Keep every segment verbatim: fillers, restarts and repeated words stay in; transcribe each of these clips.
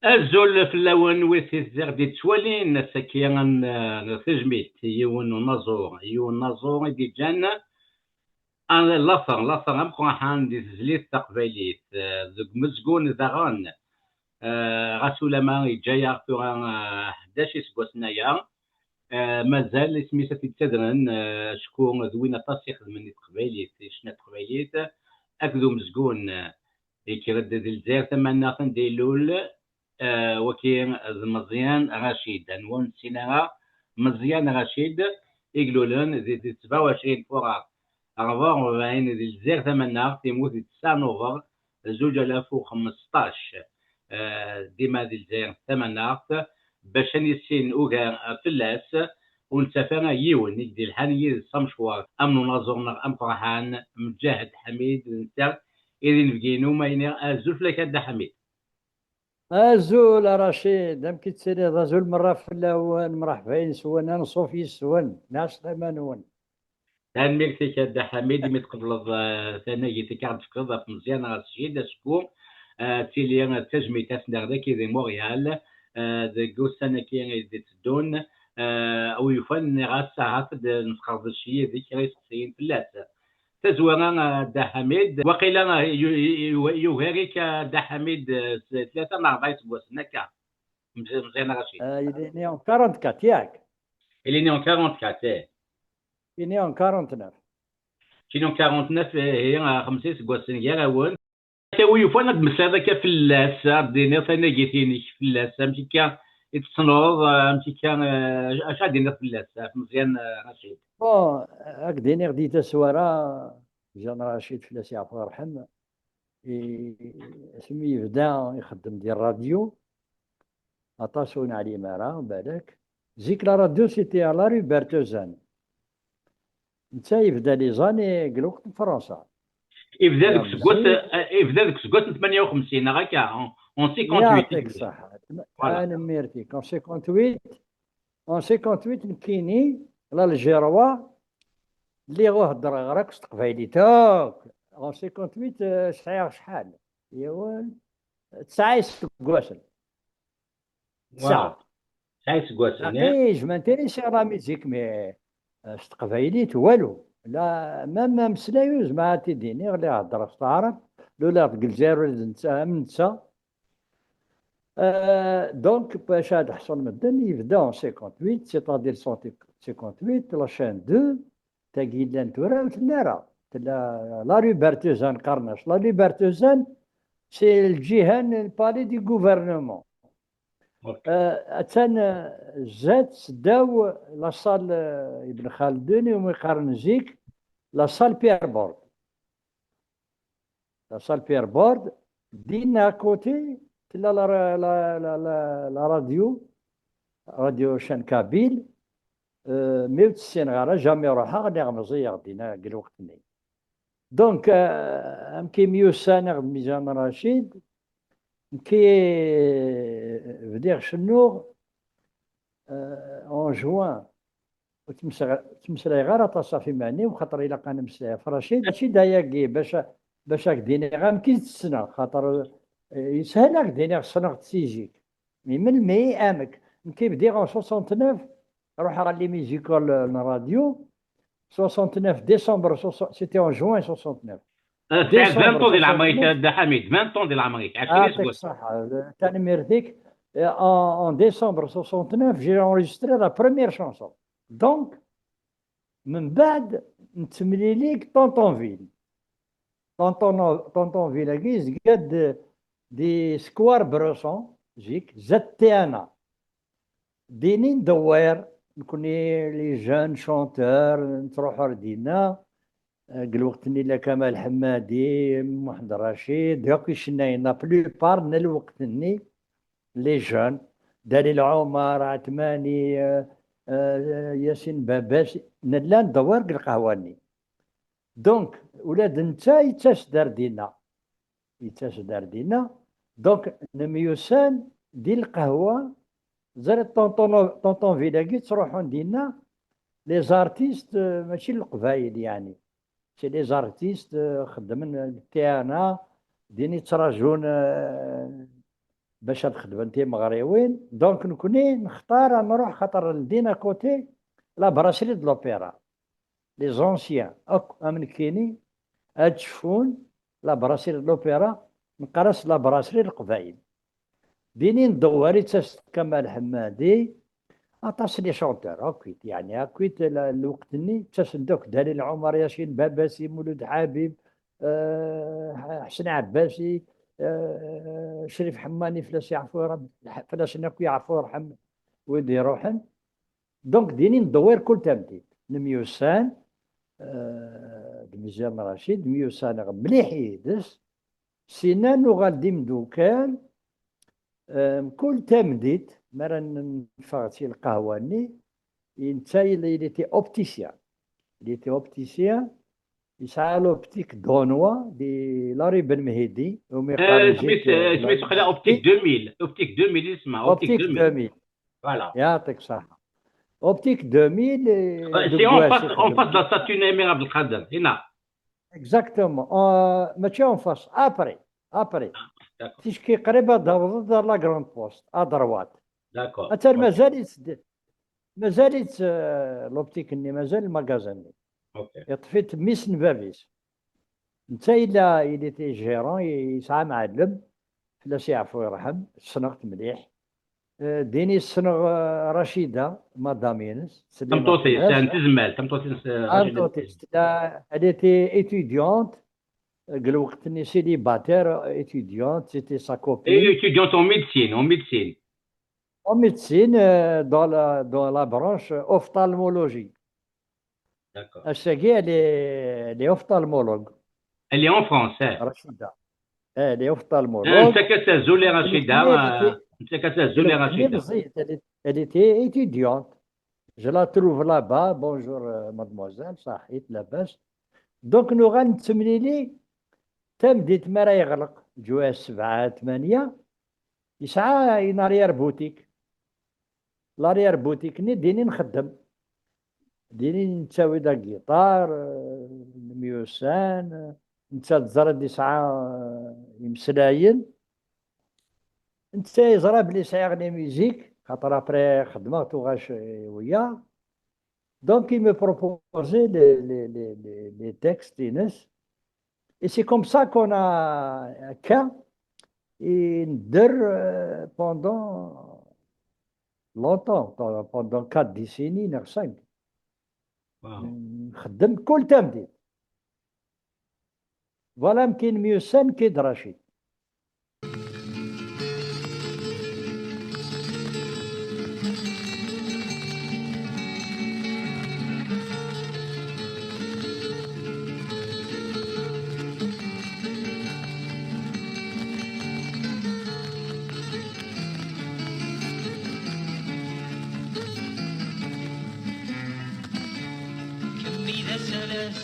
Azul fell-awen wid i d-yettwalin ass-agi, n, n tejmilt i yiwen n unaẓur, yiwen n unaẓur i d-yeǧǧan, ah, later, later ameqqran di tezlit taqbaylit, eh, deg umezgun daɣen. Eh, ɣas ulama yeǧǧa-yaɣ tura, eh, ḥdac iseggasen aya, eh, mazal isem-is ad t-id-ttadren, eh, acku d win aṭas ixedmen i teqbaylit, i ccna n teqbaylit, akked umezgun, eh, yekker-d di Lezzayer Tamaneɣt anda ilul, eh, waki d Meẓyan Racid. Anwa ur nessin ara Meẓyan Racid, i ilulen di, di sebɛa u ɛecrin furar rebɛa u rebɛin di Lezzayer Tamaneɣt, yemmut di tesɛa Nuber zuǧ alaf u xmesṭac, eh, dima di Lezzayer Tamaneɣt, bac ad nissin ugar fell-as, ur nettaf ara yiwen i d-ilḥan yid-s amecwar am n unaẓur-nneɣ ameqqran, Mǧahed Ḥamid, d netta i d inebgi-inu, ma iniɣ azul fell-ak a Dda Ḥamid. Azul a Racid, amek i tettiliḍ? Azul merra fell-awen, mreḥba yes-wen, anṣuf yes-wen, lɛeslama-nwen. Tanemmirt-ik a Dda Ḥamid imi tqebleḍ, eh, tanagit i k-aɣ-d-tefkiḍ ɣef Meẓyan Racid, acku, eh, ad tili d tajmilt ad t-nerr dagi di Montréal, eh, deg ussan-agi i d-itteddun, eh, a wi yufan nniɣ-as ahat ad nesqerdec yid-k kra iseqsiyen fell-as. Tazwara, eh, Dda Ḥamid, waqila, eh, yu-, yu-, yu-, yugar-ik, eh, Dda Ḥamid, eh, s tlata neɣ rebɛa iseggasen akka. Mez-, Meẓyan Racid. Eh, il est né en quarante-quatre, yak? Il est né en quarante-quatre, eh. Il est né en quarante-neuf. Kini en quarante-neuf, eh, eh, xemsa iseggasen gar-awen. Ata wi yufan ad d-tmeslayeḍ akka fell-as, ad d-tiniḍ tanagit-inek fell-as, amek akka i t-tessneḍ, eh, amek akka, eh, acu ad d-tiniḍ fell-as, ɣef Meẓyan, eh, Racid? Bon, ad k-d-iniɣ di taswara, Meẓyan Racid fell-as yeɛfu yerḥem, i, asmi yebda ixeddem di rradyu, aṭas ur neɛlim ara, balak. Zik la radio, c'était à la rue Bertezan. Netta yebda les années deg lweqt n Fransa. Yebda deg useggas, eh, yebda deg useggas n tmanya u xemsin, neɣ akka, en, en cinquante-huit. Yeɛṭik ṣṣeḥḥa. Voilà. Tanemmirt-ik. En cinquante-huit, en cinquante-huit, nekkini, l'Algérois, lliɣ ur heddreɣ ara akk s teqbaylit akk. En cinquante-huit, eh, sɛiɣ acḥal? Yiwen, tesɛa iseggasen. Tesɛa. Tesɛa iseggasen, aql-i, eh? Je m'intéresse à la musique, mais, euh, s teqbaylit, walu. La, même ameslay ur zemreɣ ad t-id-iniɣ, lliɣ heddreɣ s taɛrabt, luleɣ deg Lezzayer ula d netta, am netta. Euh, donc, bac ad ḥṣun medden, yebda en cinquante-huit, c'est-à-dire cinquante-huit, la chaîne deux, tagi yellan tura ur telli ara. Tella la rue Bertezan, qqaren-as. La rue Bertezan, c'est lǧiha n le palais du gouvernement. Ok. Euh, attan, euh, zdat, seddaw la salle, euh, Ibn Khaldun, umi qqaren zik, la salle Pierre Borde. La salle Pierre Borde, dinna à côté, tella la, la, la, la, la radio, radio Chaîne Kabyle, euh, mi ur tt-ssineɣ ara, jamais ruḥeɣ, lliɣ meẓẓiyeɣ dinna deg lweqt-nni. Donc, euh, amek i myussaneɣ d Mizan Racid, nekki, euh, bdiɣ cennuɣ, euh, en juin. Ur ttmeslaɣ-, ur ttmeslayeɣ ara aṭas ɣef iman-iw, xaṭer ilaq ad nemmeslay ɣef Racid. Mačči d ayagi, bac a, bac ad k-d-iniɣ amek i t-ssneɣ, xaṭer, eh, yeshel ad k-d-iniɣ ssneɣ-t si zik. Mais melmi, amek? Nekki bdiɣ en soixante-neuf, ruḥeɣ à les musicoles n radio, soixante-neuf décembre, soixante, c'était en juin soixante-neuf. Ah, tesɛiḍ décembre vingt ans di leɛmer-ik, soixante-neuf. A Dda Ḥamid, vingt ans di leɛmer-ik, ɛecrin iseggasen. Yeɛṭik ṣṣeḥḥa, tanemmirt-ik. En, en décembre soixante-neuf, j'ai enregistré la première chanson. Donc, mbeɛd nettemlili deg Tontonville. Tonton-, Tontonville-agi yezga-d di Square Bresson, zik, zdat T N A. Dini ndewwir, nekni les jeunes chanteurs, nettruḥu ar dinna. Deg lweqt-nni la Kamal Ḥemmadi, Muḥend Racid, akk icennayen, la plupart n lweqt-nni, les jeunes, Dalil Ɛumar, Ɛetmani, eh, eh, Yasin Babas, nella ndewwir deg lqahwa-nni. Donc, ula d netta yettas-d ar dinna. Yettas-d ar dinna. Donc, nemyussan di lqahwa, ẓriḍ Tonton-, Tontonville-agi ttruḥun dinna les artistes, euh, mačči n Leqbayel, yeɛni. C'est les artistes, euh, xeddmen deg T N A, din i ttrajun, euh, bac ad xedmen timeɣriwin. Donc, nekkni nextar ad nruḥ, xaṭer ldin à côté la brasserie de l'Opéra. Les anciens, akk am nekkini, ad cfun la brasserie de l'Opéra, neqqar-as la brasserie n Leqbayel. Din i ndewwer, ittas-d Kamal Ḥemmadi, aṭas n les chanteurs, akkit, yeɛni, akkit, la-, lweqt-nni, ttasen-d akk Dalil Ɛumar Yacin, Babasi, Mulud Ḥabib, eh, Ḥsen Ɛebbasi, eh, Crif Ḥemmani, fell-as yeɛfu Rebbi, fell-asen akk yeɛfu yerḥem wid iruḥen. Donc, din i ndewwer kul tameddit. Nemyussan, eh, d Meẓyan Racid, myussaneɣ mliḥ yid-s. Sina nuɣal d imdukal, eh, kul tameddit, mi ara n-, neffeɣ si lqahwa-nni, netta il, il était opticien. Il était opticien, yesɛa l'optique Donois di la rue Ben Mhidi, umi qqaren zik, eh, la rue Ben Mhidi. Optique deux mille, Optique deux mille, isma, Optique deux mille. Voilà. يعطيك الصحة. Optique deux mille, eh, c'est en face, en face de la statue Naïm Abdelkader, هنا. Exactement. Euh, ماشي en face, après, après. D'accord. Ticki qrib ad d-tawḍeḍ ɣer la Grande Poste, à droite. D'accord. Atan mazal-itt, mazal-itt, euh, l'optique-nni, mazal magasin-nni. Ok. Yeṭṭef-it mmi-s n bab-is. Netta yella, il était gérant, yesɛa amɛellem, fell-as yeɛfu yerḥem, ssneɣ-t mliḥ. Eh, din i ssneɣ, eh, Racida, madame-ines, Sliman Tameṭṭut-is, Qilas. N tezmalt, tameṭṭut-ines, eh, Racida. Tameṭṭut-is, tella, elle était étudiante, deg lweqt-nni célibataire, étudiante, c'était sa copine. Et étudiante en médecine, en médecine. En médecine, euh, dans la, dans la branche ophtalmologie. D'accord. Ass-agi, elle est, elle est ophtalmologue. Elle est en France, eh. Racida. Eh, elle est ophtalmologue. Eh, nettak-as azul i Racida, eh, nettak-as azul i Racida. Elle est, elle était étudiante. Je la trouve là-bas. Bonjour, euh, mademoiselle, صحيت, لاباس. Donc, nuɣal nettemlili, tameddit mi ara yeɣleq, ǧǧu-as sebɛa, tmanya, yesɛa une arrière-boutique. L'arrière-boutique-nni, din i nxeddem. Din i nettawi-d agiṭar, eh, nemyussan, eh, netta teẓriḍ yesɛa, eh, imeslayen. Netta yeẓra belli sɛiɣ les musiques, xaṭer après xedmeɣ tuɣac, eh, wiyaḍ. Donc, il me proposait les, les, les, les, les textes-ines. Et c'est comme ça qu'on a, akka, i nedder, euh, pendant longtemps, pendant, pendant quatre décennies, neɣ cinq. Wow. Nxeddem kul tameddit. Voilà, mkin myussan, kid Racid. Kemmi d asalas,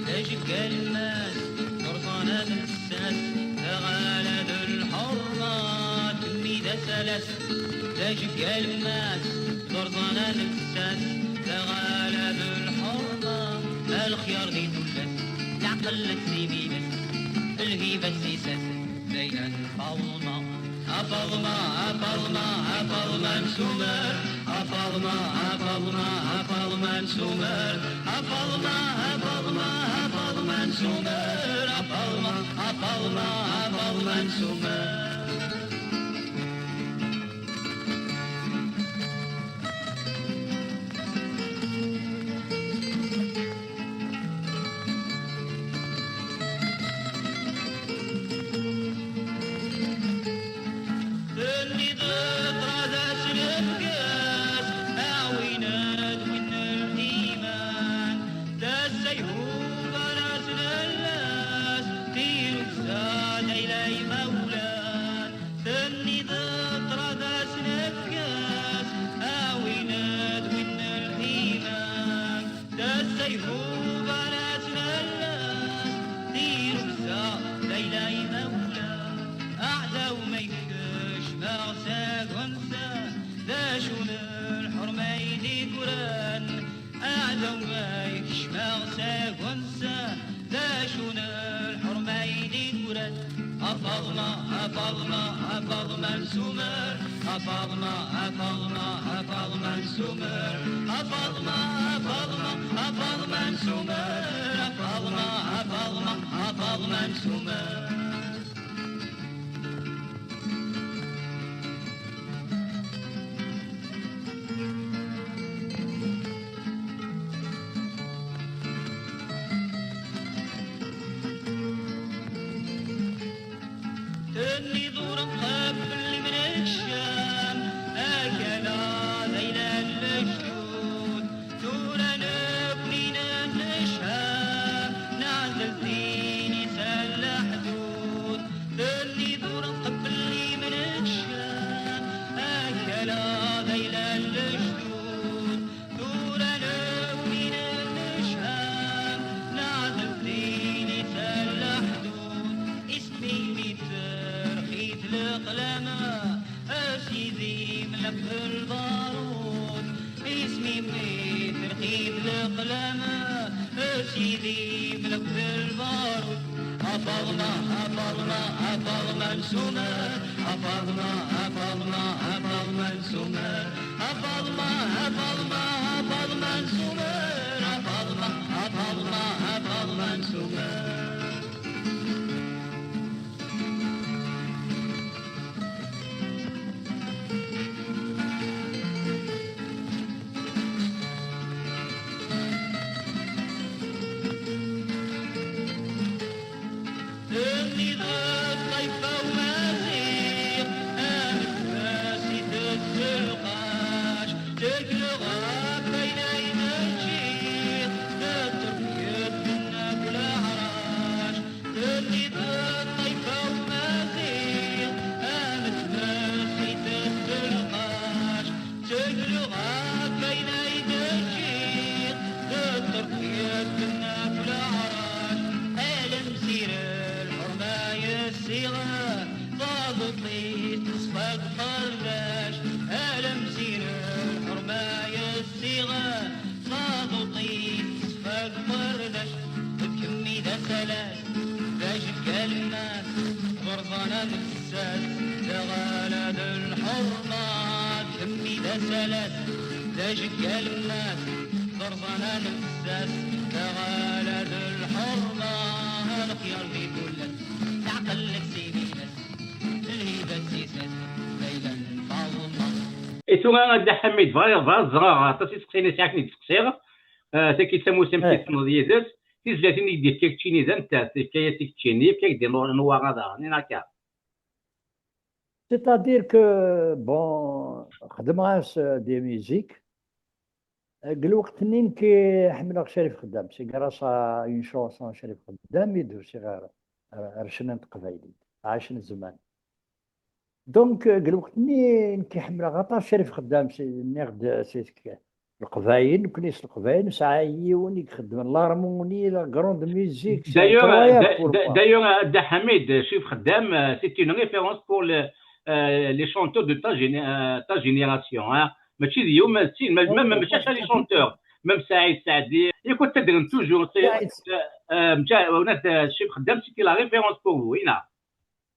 d ajeggal n Mass, d urẓan ad nessas, d aɣala d lḥerma. Kemmi d asalas, d ajeggal n Mass, d urẓan ad nessas, d aɣala d lḥerma. A lexyar di tullas, leɛqel d timinas, lhiba s isas, d ayla n Faḍma. A Faḍma, a Faḍma, a Faḍma n Sumer. A Faḍma, a Faḍma, a Faḍma n Sumer. A Faḍma, a Faḍma, a Faḍma n Sumer. A Faḍma, a Faḍma, a Faḍma n Sumer. Tenniḍ ṭṭrad-as lefkas, aɛwin-d win n liman. Tasa ihubar-as lalla-s, tiruksa d ayla imawlan. Tenniḍ ṭṭrad-as lefkas, aɛwin-d win n liman. Tasa ihubar-as lalla-s, tiruksa d ayla imawlan. Aɛdaw ma ikcem-aɣ s agunsa, d acu n lḥurma i d-igran? Aɛdaw ma ikcem-aɣ s agunsa, d acu n lḥurma i d-igran? A Faḍma, a Faḍma, a Faḍma n Sumer, a Faḍma, a Faḍma, a Faḍma n Sumer, a Faḍma, a Faḍma, a Faḍma n Sumer, a Faḍma, a Faḍma, a Faḍma n Sumer. Tenniḍ ur nqebbel imnekcam, akala d ayla n lejdud. Tura nekni nennecam, neɛdel tin isal leḥdud. Tenniḍ ur nqebbel imnekcam, akala d ayla n lejdud. Tura nekni nennecam, neɛdel tin isal leḥdud. Isem-im terxi-t leqlama, a sidi mlek d lbarud. Isem-im terxi-t leqlama, a sidi mlek d lbarud. A Faḍma, a Faḍma, a Faḍma n Sumer, a Faḍma, a Faḍma, a Faḍma n Sumer, a Faḍma, a Faḍma, a Faḍma n Sumer, a Faḍma, a Faḍma, a Faḍma n Sumer. Tenniḍ-d ṭṭayfa umaziɣ, amek fas itett lqac, tegleɣ ɣef ayen ay d-ččiɣ, d tterkiyet n akk leɛrac. Tenniḍ-d ṭṭayfa umaziɣ, amek fas itett lqac, tegleɣ ɣef ayen ay d-ččiɣ, d tterkiyet n akk leɛrac. Alemsir lḥerma yessiɣ, taḍuṭ-is teṣfa deg uqerdac. Alemsir lḥerma yessiɣ, taḍuṭ-is teṣfa deg uqerdac. D kemm i d asalas, d ajeggal n mass, d urẓan amessas, d aɣala d lḥerma. D kemm i d asalas, d ajeggal n mass, d urẓan amessas, d aɣala d lḥerma. Lexyar di tullas, leɛqel deg siminas, lhiba d tisas, d ayla n Faḍma. I tura a Dda Ḥamid, bɣiɣ, bɣiɣ ad ẓreɣ aṭas iseqsiyen i sɛiɣ ad k-id-steqsiɣ. Ah, tagi d tamusemt i tessneḍ yid-s. Tizlatin i k-d-yefka keččini d anta? Tefka-yas i keččini, yefka-k-d i Newwara daɣen, neɣ akka? C'est-à-dire que, bon, xedmeɣ-as, euh, des musiques. Deg lweqt-nni nekk ḥemmleɣ Crif Xeddam. C'est grâce à une chanson Crif Xeddam i d-usiɣ ar, ar, ar ccna n teqbaylit. Ɛacen zzman. Donc, deg lweqt-nni nekk ḥemmleɣ aṭas Crif Xeddam. C'est, nniɣ-d, c'est que Leqbayel, nekkni s Leqbayel, nesɛa yiwen i ixeddmen l'harmonie, la grande musique, c'est incroyable pour moi. D'ailleurs, euh, Dda Ḥamid, euh, Crif Xeddam, euh, c'est une référence pour le, euh, les chanteurs de ta géné-, euh, ta génération, hein. Mačči d yiwen, ma d sin, ma, même, même les chanteurs, même Saïd Saadi, écoute, toujours, c'est, euh, euh, Mja-, euh, Crif Xeddam, c'était la référence pour vous, oui, non ?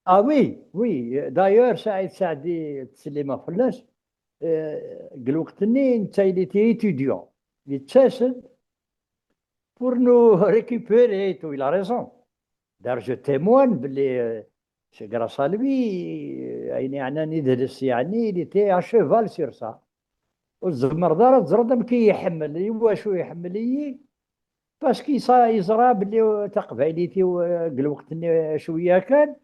Ah oui, oui. D'ailleurs, Saïd Saadi, ttsellimeɣ fell-as, euh, deg lweqt-nni, netta, il était étudiant. Yettas-d pour nous récupérer et tout, il a raison. D'ailleurs, je témoigne belli, euh, c'est grâce à lui, euh, ayen yeɛnan idles, yeɛni, il était à cheval sur ça. Ur tzemreḍ ara ad teẓreḍ amek i yi-iḥemmel, i wacu iḥemmel-iyi, parce que yeẓra belli taqbaylit-iw, euh, deg lweqt-nni, euh, cwiya kan,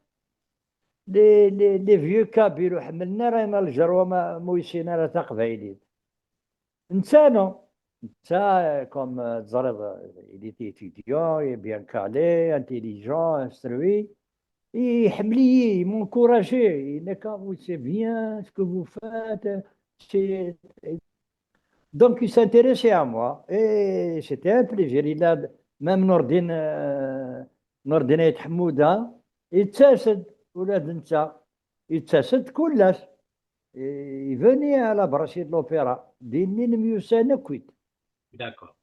les, les, les vieux kabyles ur ḥemmlen ara in Alger ma, ma ur yessin ara taqbaylit. Netta, non. Netta, euh, comme, euh, teẓriḍ, euh, il était étudiant, et bien calé, intelligent, instruit. Iḥemmel-iyi, il m'a encouragé. Il m'a dit, ah, c'est bien ce que vous faites. C'est, donc, il s'intéressait à moi. Et c'était un plaisir. Il a, même Nordine, euh, Nordine Ayt Ḥemmuda, yettas-d, ula d netta, yettas-d kul ass. Et il venait à la Brasserie de l'Opéra. Din i nemyussan akkit. D'accord.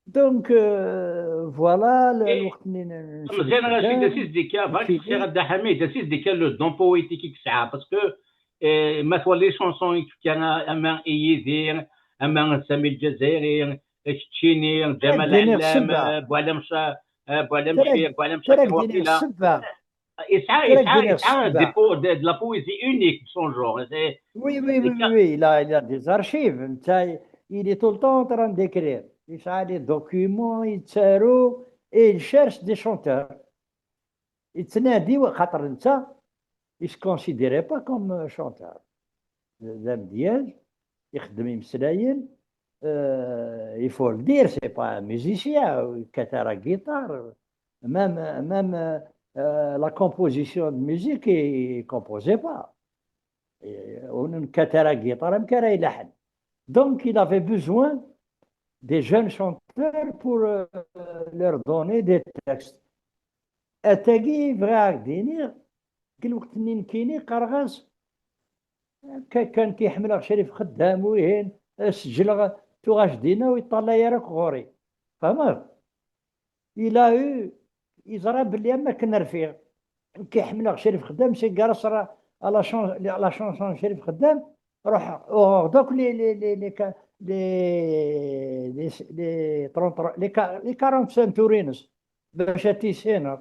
Donc, euh, voilà, le, Et lweqt-nni n-, n-, Meẓyan Racid, d asisdika, bɣiɣ ad k-ssiɣ a Dda Ḥamid, d asisdika le don poétique i yesɛa, parce que, eh, ma twala les chansons i yefka, ama i Yidir, ama Sami Lǧazayri, keččini, Ǧamal Ɛellam, Buɛlam Ca-, eh, Buɛlam Cir, Buɛlam Cakir, waqila. Yesɛa, yesɛa, yesɛa des po-, de, de la poésie unique de son genre. Oui, oui, oui, oui, il a, il a des archives. Netta, il est tout le temps en train d'écrire. Yesɛa des documents, yettaru, et il cherche des chanteurs. Yettnadi, xaṭer netta, il se considérait pas comme chanteur. D amedyaz, ixeddem imeslayen, euh, il faut le dire, c'est pas un musicien, il yekkat ara guitare. Même, même, euh, la composition de musique, il, il composait pas. Et, ur nekkat ara guitare, amek ara ilaḥen. Donc, il avait besoin des jeunes chanteurs pour, euh, leur donner des textes. Atagi, bɣiɣ ad ak-d-iniɣ, deg lweqt-nni nekkini qqareɣ-as, akka kan ki ḥemmleɣ Crif Xeddam, wihin, sǧeleɣ, tuɣac dina, ur yeṭṭalay ara akk ɣur-i. Tfehmeḍ? Il a eu, yeẓra belli am akken rfiɣ. Ki ḥemmleɣ Crif Xeddam, c'est grâce à la chan-, à la chanson Crif Xeddam, ruḥ, uɣeɣ-d akk les, les, les, les, les, les, les trente, les qua-, les quarante-cinq tours-ines. Bac ad tissineḍ,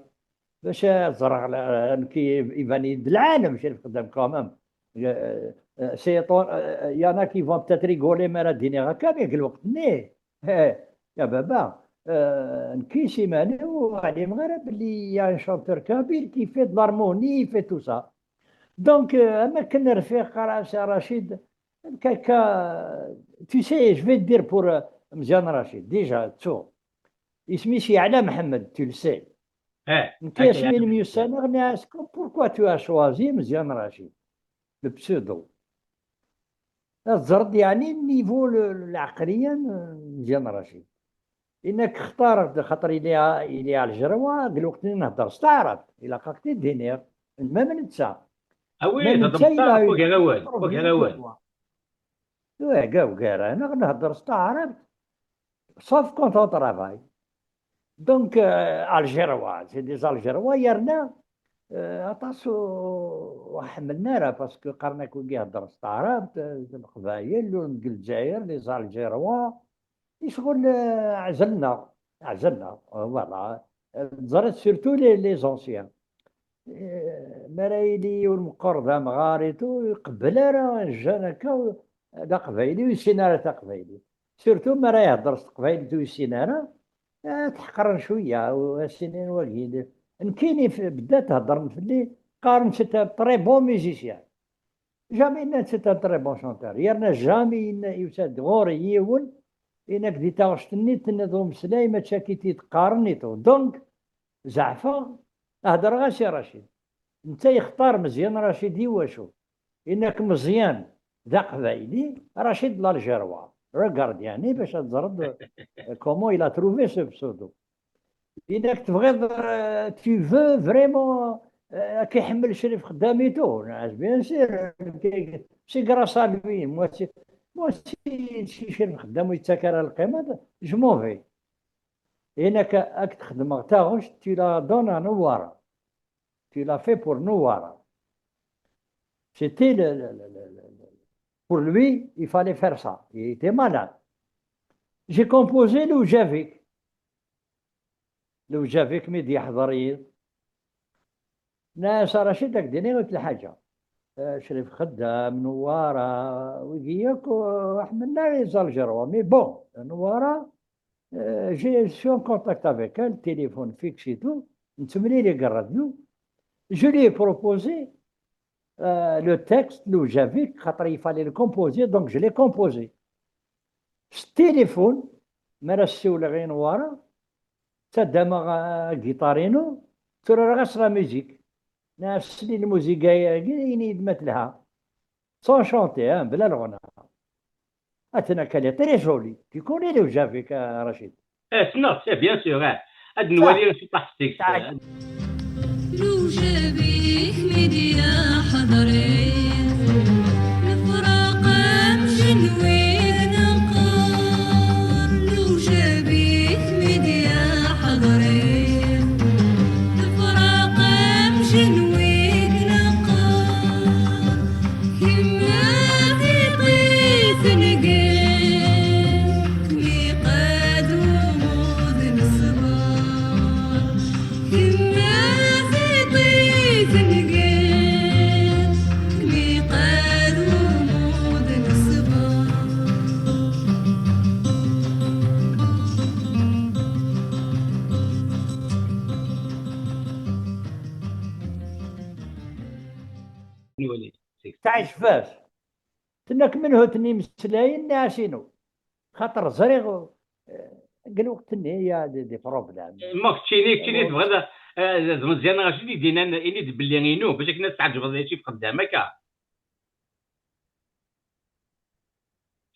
bac ad ẓreɣ la-, nekk iban-iyi-d lɛalem, Crif Xeddam, quand même. Euh, euh, c'est éton-, euh, euh, il y en a qui vont peut-être rigoler, mi ara d-iniɣ akka, mais deg lweqt-nni, eh, ya baba, euh, nekk s iman-iw ur ɛlimeɣ ara belli il y a un chanteur kabyle qui fait de l'harmonie, il fait tout ça. Donc, euh, am akken rfiɣ, qqareɣ-as a Racid, akka, tu sais, je vais te dire pour, euh, Meziane Racid, déjà, ttuɣ. Isem-is Yeɛla Mḥemmed, tu le sais. Eh, nekk asmi nemyussaneɣ, nniɣ-as, pourquoi tu as choisi Meziane Racid, le pseudo? Ad teẓreḍ, yeɛni, niveau le-, le-, lɛeqliya n Meziane Racid. Yenna-k xtareɣ-d xaṭer il est, il est algérois, deg lweqt-nni nhedder s taɛrabt, ilaq ad k-t-id-iniɣ, même netta. Ah oui, même netta, il a eu, wagar awal, wagar awal. Ugar-aneɣ, nhedder s taɛrabt, sauf quand on travaille. Donc, euh, Algérois, c'est des Algérois, yerna, euh, aṭas ur, ur ḥemmlen ara, parce que qqaren-ak wigi heddren s taɛrabt, euh, Leqbayel, ur deg Lezzayer, les Algérois, i ccɣel, euh, ɛezlen-aɣ, ɛezlen-aɣ, euh, voilà. Euh, teẓriḍ surtout les, les anciens. Eh, mi ara yili yiwen meqqer d amɣar et tout, ur iqebbel ara jeune akka, d aqbayli, ur yessin ara taqbaylit. Surtout mi ara yehder s teqbaylit ur yessin ara, eh, ad t-ḥeqren cwiya, u-, ad s-inin wagi. Nekkini f-, beddat heddren fell-i, qqaren c'est un très bon musicien. Jamais nnan c'est un très bon chanteur. Yerna jamais yenna, yusa-d ɣur-i yiwen, yenna-k di taɣect-nni tenniḍ umeslay, mačči akka i t-id-qqaren et tout. Donc, zeɛfeɣ, hedreɣ-as i Racid. Netta yextar Meziane Racid i wacu? Yenna-k Meẓyan d aqbayli, Racid d l'Algérois. Regarde, yeɛni, bac ad teẓreḍ comment il a trouvé ce pseudo. Yenna-k tebɣiḍ, euh, tu veux vraiment, euh, ad k-iḥemmel Crif Xeddam et tout. Nniɣ-as, bien sûr, c'est grâce à lui. Moi, si, moi, si, si Crif Xeddam ur yettak ara lqima, je m'en vais. Yenna-k ad k-xedmeɣ taɣect, tu la donnes à Newwara. Tu l'as fait pour Newwara. C'était le, le, le, le, le, le, pour lui, il fallait faire ça. Il était malade. J'ai composé Lewjabik. Lewjabik mi d-yeḥḍer yiḍ. Nniɣ-as a Racid, ad k-d-iniɣ yiwet lḥaǧa. Eh, Crif Xeddam, Newwara, wigi yakk, eh, ḥemmlen les Algérois. Mais bon, Newwara, euh, j'ai, je suis en contact avec elle, téléphone fixe et tout, nettemlili deg rradyu. Je lui ai proposé, euh, le texte, Lewjabik, xaṭer il fallait le composer, donc je l'ai composé. S téléphone, mi ara ssiwleɣ i Newwara, ttaddameɣ agiṭar-inu, tturareɣ-as la musique. Nniɣ-as sel i lmuziga-agi, ini-yi-d ma telha. Sans chanter, hein, bla lɣna. Atna, qu'elle est très jolie. Tu connais Lewjabik, euh, Rachid? Eh, ssneɣ-tt, eh, bien sûr, eh. Ad nwali ciṭṭaḥ seg-s. Lewjabik mi d-yeḥḍer, nefreq amcen wid neqqar. Lewjabik Tɛejb-as. Tenna-k menhu-ten imeslayen n Ɛasinu. Xaṭer ẓriɣ, eh, deg lweqt-nni, ya des, des problèmes. Ma keččini, keččini tebɣiḍ, eh, d Meẓyan Racid i d-yennan, ini-d belli inu, bac akken ad tɛeǧbeḍ i Cif Xeddam, akka.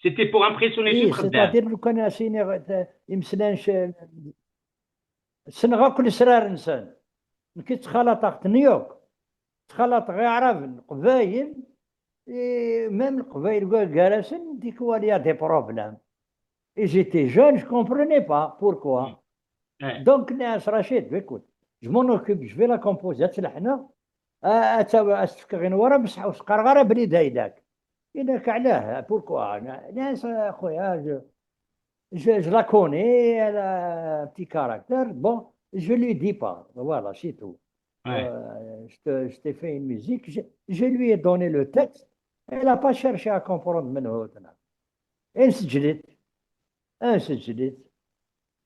C'était pour impressionner Cif Xeddam. C'est-à-dire, lukan as-iniɣ, eh, imeslayen, ssneɣ akk lesrar-nsen. Nekk ttxalaṭeɣ-ten yakk. Ttxalaṭeɣ Iɛraben, Leqbayel, et même Leqbayel gar-asen, tikwal, il y a des problèmes. Et j'étais jeune, je comprenais pas pourquoi. Donc, nniɣ-as, Rachid, écoute, je m'en occupe, je vais la composer, ad tt-leḥneɣ, a-, ad tt-, ad s-tt-fkeɣ i Newwara, bessḥ ur s-qqareɣ ara belli d ayla-k. Yenna-k, ɛlah, pourquoi? Nniɣ-as, a xuya, je, je, je la connais, elle a un petit caractère, bon, je lui dis pas, voilà, c'est tout. Euh, je te, je t'ai fait une musique, je, je lui ai donné le texte, elle a pas cherché à comprendre منه. Nseǧǧed-it, nseǧǧed-it,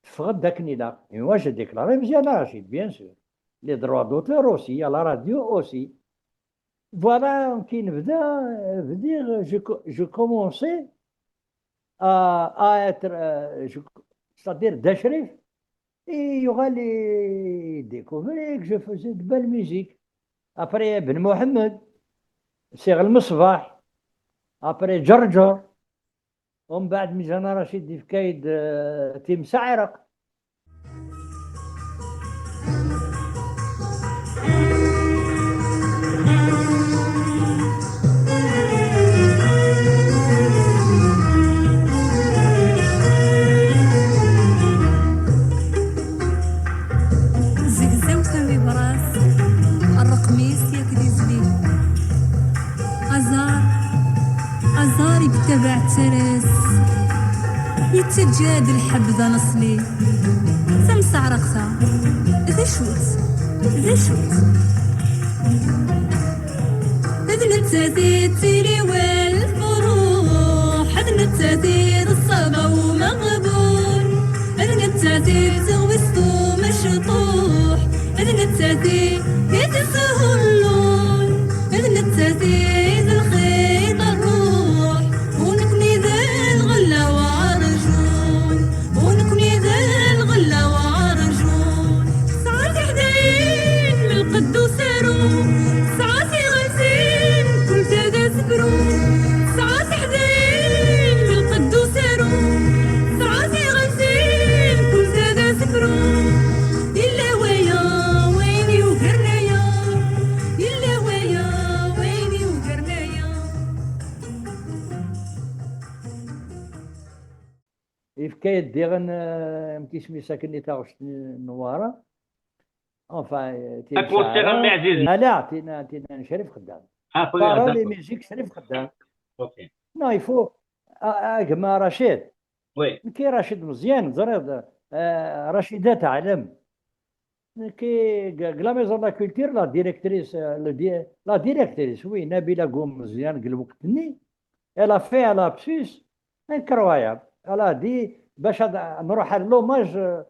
teffeɣ-d akken ilaq. Et moi, j'ai déclaré Meziane Rachid, bien sûr. Les droits d'auteur aussi, à la radio aussi. Voilà, كي نبدا، بديت, je, je commençais à, à être, euh, je, c'est-à-dire, Dda Crif, et il y aura les découvrés que je faisais de belle musique. Après, Ben Mohamed, Cheikh El Mesbah, après, Djerger, ومن بعد Meziane Rachid يفكايد, euh, Timseɛreqt. Zegzaw tamibrat, rreqm-is yak d izli. Aẓar, aẓar i yettabaɛ ttaras, yettaǧǧa-d lḥebb d aneṣli. Tamseɛreqt-a, d acu-tt? D acu-tt? D nettat i d tiliwal n lfuruḥ, d nettat i d ṣṣaba umeɣbun, d nettat i d teɣwist umecṭuḥ, d nettat i d teshullun, d nettat i d lxiṭ ṛṛuḥ, u nekni d lɣella warjun. U nekni d lɣella warjun. Tesɛa tiḥdayin m lqedd usaru, tesɛa tiɣaltin kul ta d asefru. Tesɛa tiḥdayin m lqedd usaru, tesɛa tiɣaltin kul ta d asefru. Yella waya wayen yugaren aya, yella waya wayen yugaren aya. Yefka-yad diɣen, eh, amek isem-is akken i taɣect n Newwara. Enfin, eh, tin Akk Sara, Mmi Ɛziz. Ala, tin, tin n Crif Xeddam. Ah, Parole et musique Crif Xeddam. Ok. Non, il faut, a, a gma Rachid. Oui. Nekk Rachid Meẓyan, teẓriḍ, eh, Rachida teɛlem. Nekk, deg la Maison de la Culture, la directrice, euh, le di-, la directrice, oui, Nabila Goum Meziane, deg lweqt-nni, elle a fait un lapsus incroyable. Elle a dit, bac ad nruḥ ar l'hommage, euh,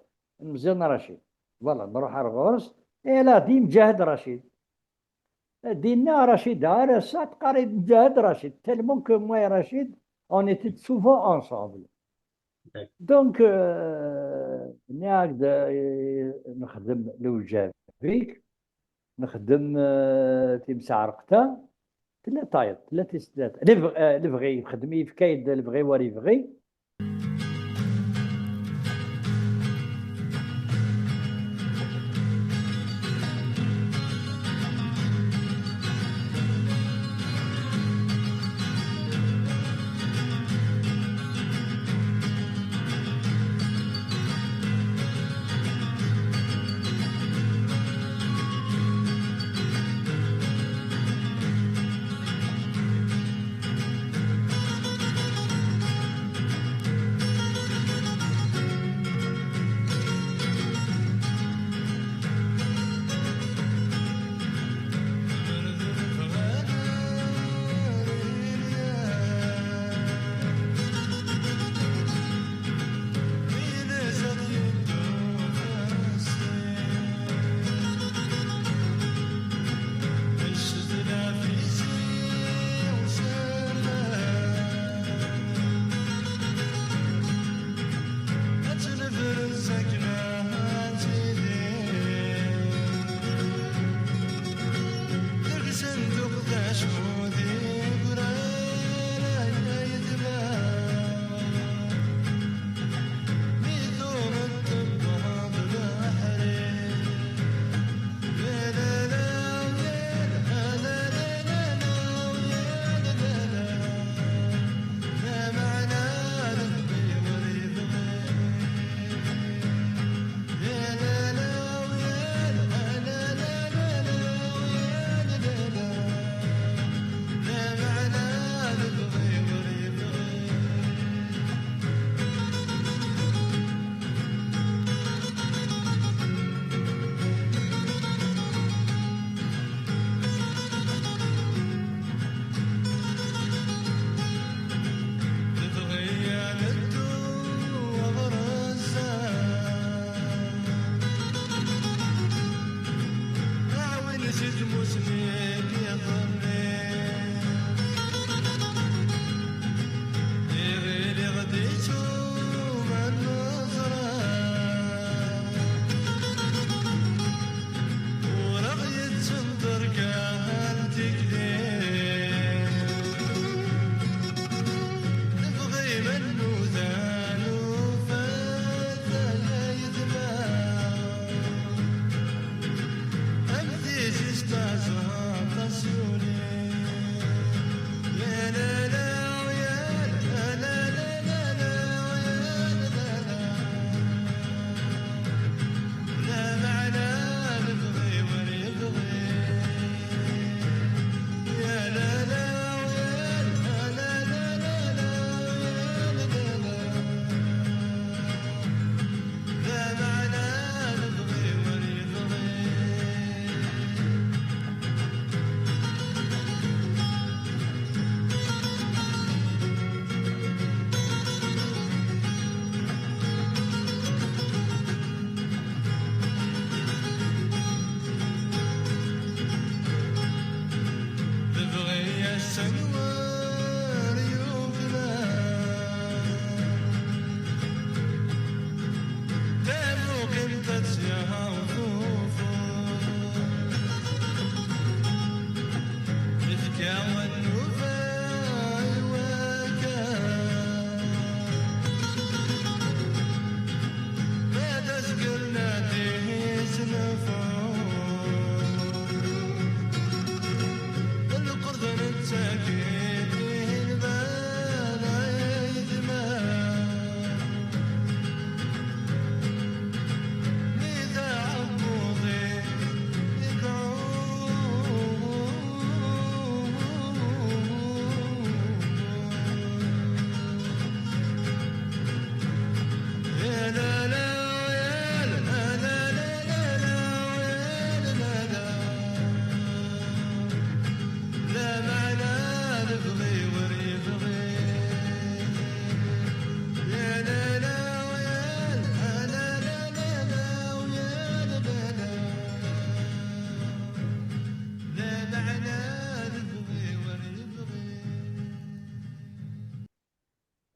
n Meziane Rachid. Voilà, nruḥ ar ɣur-s, et elle a dit Mǧahed Rachid. Dinna Rachid, ar ass-a teqqar-it Mǧahed Rachid, tellement que moi et Rachid, on était souvent ensemble. D'accord. Donc, euh, nniɣ-ak-d, euh, nexdem lewjab-ik, nexdem, euh, timseɛreqt-a, tella tayeḍ, tella tis tlata. Lebɣ-, euh, lebɣi, yexdem, yefka-yi-d lebɣi war yebɣi.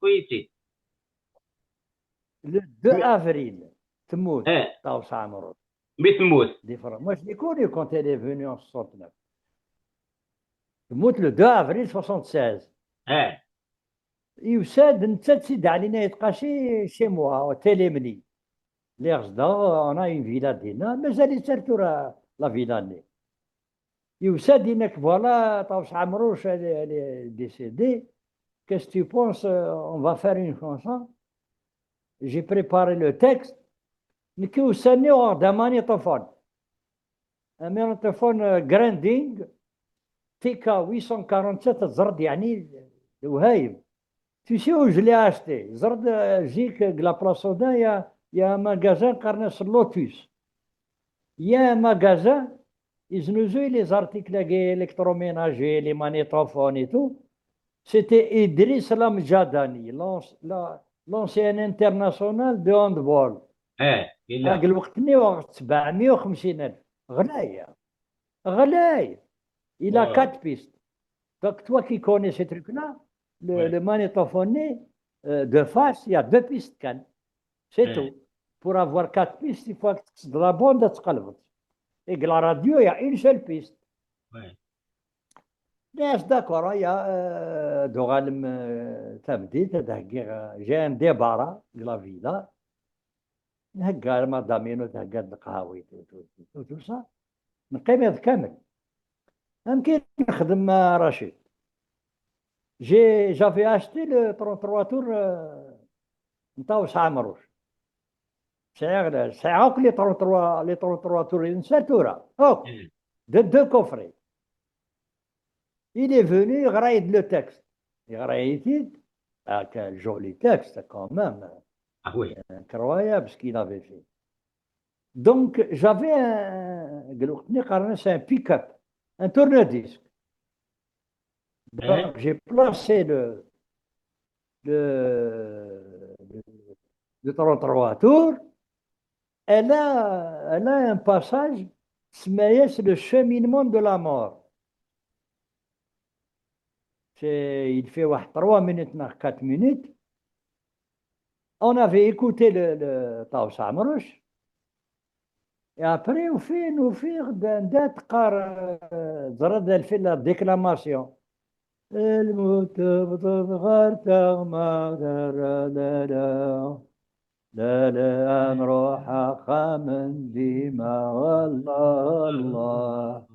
Kuyiti. Le deux avril, temmut Eh. Ṭawes Ɛemruc. Mi temmut. Différent. Moi, je l'ai connu quand elle est venue en soixante-neuf. Temmut le deux avril soixante-seize. Eh. Yusa-d netta d Sidi Ɛli n At Qasi chez moi, Tlemni. Lliɣ zedɣeɣ, on a une villa dinna, mazal-itt ar tura la villa-nni. Yusa-d, yenna-k, voilà, Ṭawes Ɛemruc, elle est, elle est décédée. Qu'est-ce que tu penses, euh, on va faire une chanson. J'ai préparé le texte. Nekk ussan-nni uɣeɣ-d amaniṭufun. Amaniṭufun, euh, Grinding, T K huit cent quarante-sept, teẓriḍ, yeɛni, d whayem. Tu sais où je l'ai acheté? Ẓer-d, euh, zik, deg la place Audin, il y a, il y a un magasin qqaren-as Lotus. Il y a un magasin, yeznuzuy les articles électroménagers, les magnétophones et tout. C'était Idriss Lamjadani, l'anci-, la-, l'ancien international de handball. Eh, yella. Deg lweqt-nni uɣeɣ-t sebɛemya u xemsin alef. Ɣlay. Ɣlay. Il a Ouais. quatre pistes. Donc, toi qui connais ces trucs-là, le, Ouais. le magnétophone, euh, de face, il y a deux pistes, kan. C'est Ouais. Tout. Pour avoir quatre pistes, il faut que tu la bande, tu te calmes. Et que la radio, il y a une seule piste. Ouais. Yes, d'accord, il y a, euh, d'ogalem, euh, tabdit, ad heggiɣ, euh, j'ai un débarras de la villa. Nhegga madame-inu, thegga-d leqhawi, tout, tout, tout, tout ça. Neqqim iḍ kamel. Amek i nexdem, a Racid? J'ai, j'avais acheté le trente-trois tours, euh, n Ṭawes Ɛemruc. Sɛiɣ, sɛiɣ akk les trente-trois, les trente-trois tours, n sa tura. Akk. De deux coffrets. Il est venu, yeɣra-yi-d le texte. Yeɣra-yi-t-id. Ah, quel joli texte, quand même. Ah oui. Incroyable ce qu'il avait fait. Donc, j'avais un, deg lweqt-nni qqaren-as un pick-up, un tourne-disque. Donc, j'ai placé le, le, le, le trente-trois tours. Elle a, elle a un passage, تسمى-yas le cheminement de la mort. C'est, il fait واحد trois minutes, neuf, quatre minutes. On avait écouté le, le Ṭawes Ɛemruc. Et après, au fil, au fil, d'un, d'un, euh, la déclamation. Lmut tebḍeḍ ɣer teɣma, la, la, la, la. La, la, ad nruḥ axxam n dima, Allah, Allah.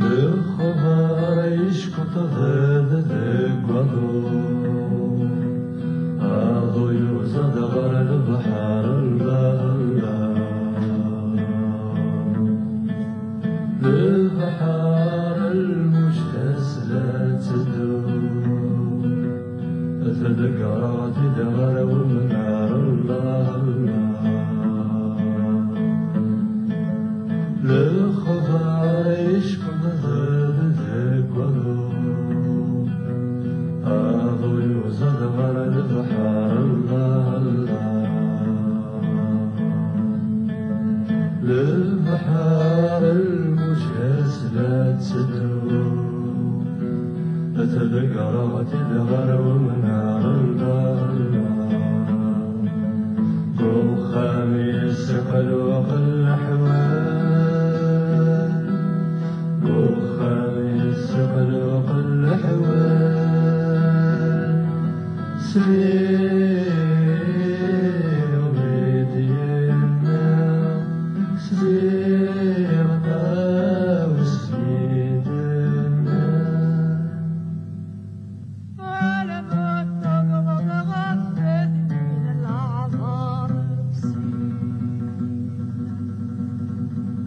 Lexbar yeckeṭ bab deg waḍu, aḍu yuẓad ɣer lebḥer, Allah, Allah. Lebḥer lmuj tasla tetteddu, tḍeggreɣ-t-id ɣer wemnar, Allah, Allah. Lexbar yeckeḍ bab deg waḍu, aḍu yuẓad ɣer lebḥer, Allah, Allah. Lebḥer lmuj-as la tetteddu, tḍeggreɣ-t-id ɣer wemnar, Allah, Allah. Deg uxxam yesseqluq leḥwal, deg uxxam yesseqluq leḥwal. Sliɣ mi d-yenna, sliɣ Ṭawes mi d-yenna.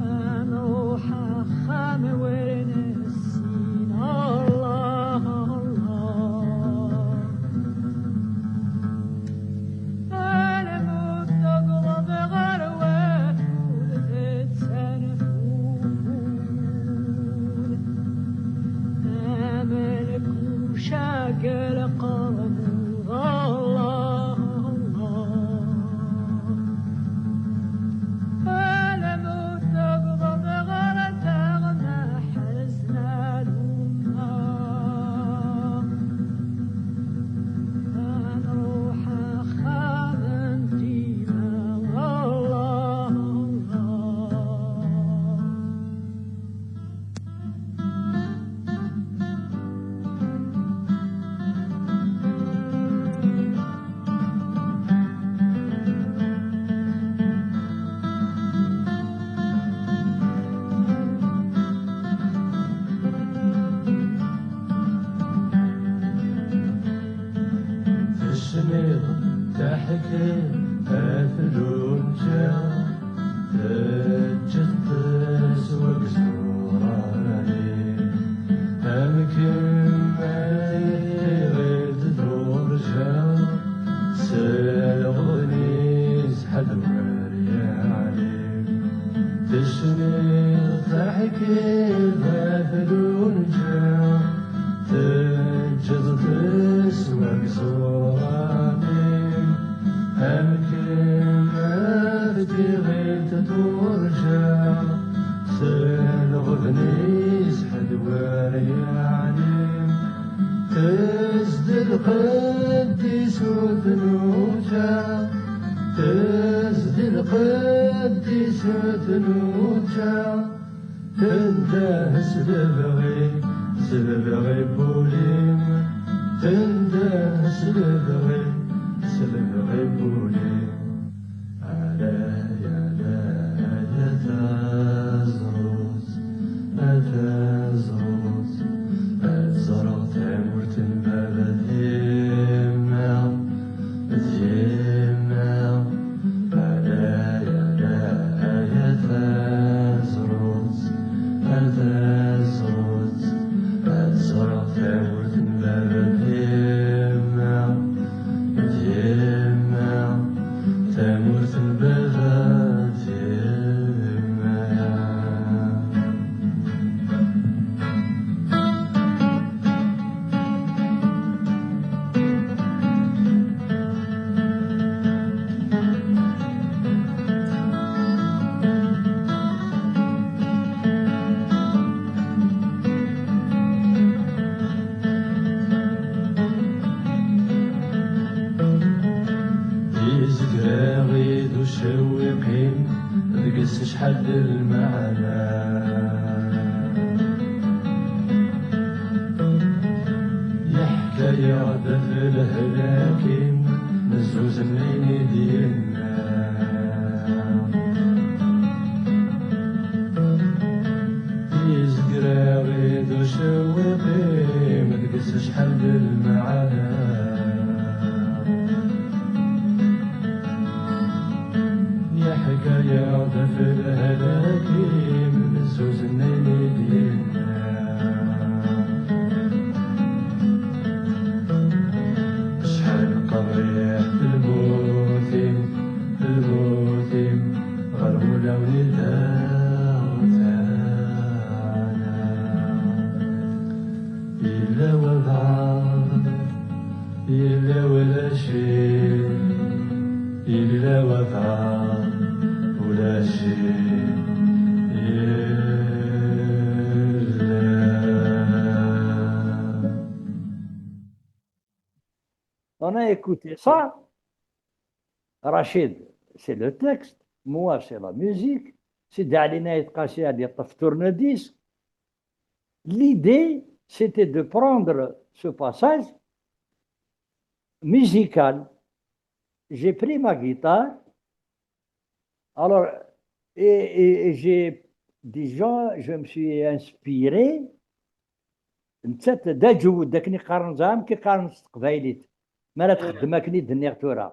Ad nruḥ axxam wer nessin, Allah, Allah. Lmut tegḍeḍ ɣer wakud tettanfud, am lkuca deg lqermud, Allah, Allah. Lmut tegḍeḍ ɣer teɣma ḥezna lumma. Ad nruḥ axxam n dima, Allah, Allah. Tesmiḍ taḥkayt a tlunǧa, teǧǧeḍ-tt s wagzur ɛli. Amkan ma iɣil-d turǧa, s lɣeḍn-is ḥedd wer yeɛli. Tesmiḍ taḥkayt a tlunǧa, teǧǧeḍ-tt s wagzur ɛli. Amkan ma Lqedd-is ur tnuǧa, tezdi lqedd-is ur tnuǧa, tendeh s lebɣi, s lebɣi n wul-im, tendeh s lebɣi, s lebɣi n wul-im. Alay, alay, a taẓrut, a taẓrut, ad ẓreɣ tamurt n baba d yemma, d yemma. Alay, alay, a taẓrut, a taẓrut, ad ẓreɣ tamurt n baba d yemma, d yemma. Tamurt n baba d yemma. Izger-aɣ-id ucewwiq-im deg-s acḥal d lmeɛna. Yeḥka-yaɣ-d ɣef lehlak-im, mezzuzen ayen i d-yenna. Izger-aɣ-id ucewwiq-im deg-s acḥal d lmeɛna. Yeḥka-yaɣ-d ɣef lehlak-im, mezzuzen ayen i d-yenna. Acḥal qerriḥet lmut-im, lmut-im, ɣer wulawen i d aɣ-tɛana. Yella wabɛaḍ, yella ulac-it, yella wabɛaḍ, ulac-it, yella. On a écouté ça. Rachid, c'est le texte. Moi, c'est la musique. Sidi Ɛli Nayt Qasi ad yeṭṭef tourne-disque. L'idée, c'était de prendre ce passage musical. J'ai pris ma guitare. Alors, et, et- et j'ai, disons, je me suis inspiré. Nettat d aǧewwed, akken i qqaren, ẓer amek i qqaren s teqbaylit. Mi ara txeddem akken i d-nniɣ tura.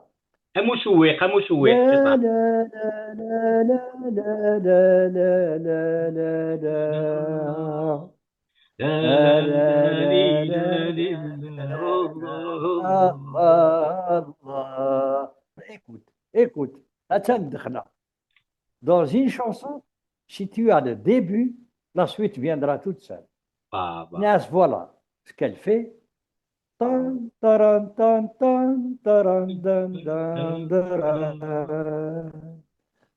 Am ucewwiq, am ucewwiq, c'est ça. La, la, la, la, la, la, la, la, la, la. La, la, la, la, la, la, la, la, la. Allah, Allah. Écoute, écoute. Attends, dans une chanson, si tu as le début, la suite viendra toute seule. Baba. Nas, voilà ce qu'elle fait. Tan, taran, tan, tan, taran, dan, dan, dara.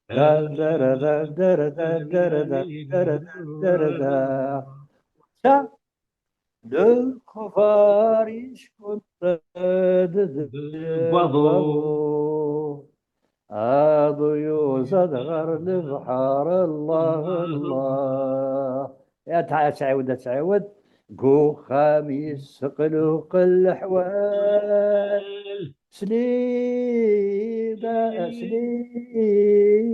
Dan, dara, dan, dara, dan, dara, dan, dara, dan, dara, dan. Ça, lexbar yeckunṭeḍ d waḍu. Aḍu yuẓad ɣer lebḥer, Allah, Allah. Ad tɛ-, ad tɛiwed, ad tɛiwed. Deg uxxam yesseqluq leḥwal. Sliɣ,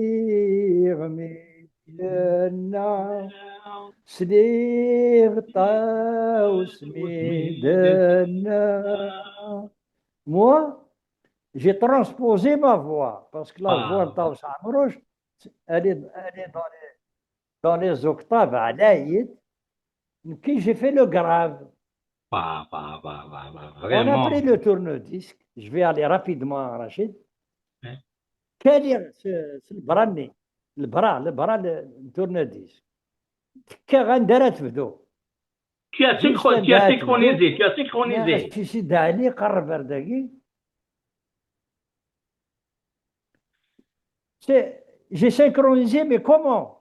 sliɣ mi d-yenna. Sliɣ Ṭawes mi d-yenna. Moi, j'ai transposé ma voix, parce que la voix de Ṭawes Ɛemruc, elle est, elle est dans les, dans les octaves ɛlayit. Nekki, j'ai fait le grave. Bah, bah, bah, bah, bah, on a pris le tourne-disque. Je vais aller rapidement, Rachid. Ouais. Kaliɣ s, s lebra-nni, lebra, lebra n tourne-disque. Tekkaɣ anda ara tebdu. Tu as synchro-, tu as synchronisé, tu as synchronisé. Sidi Ɛli, qerreb ar dagi. C'est, j'ai synchronisé, mais comment?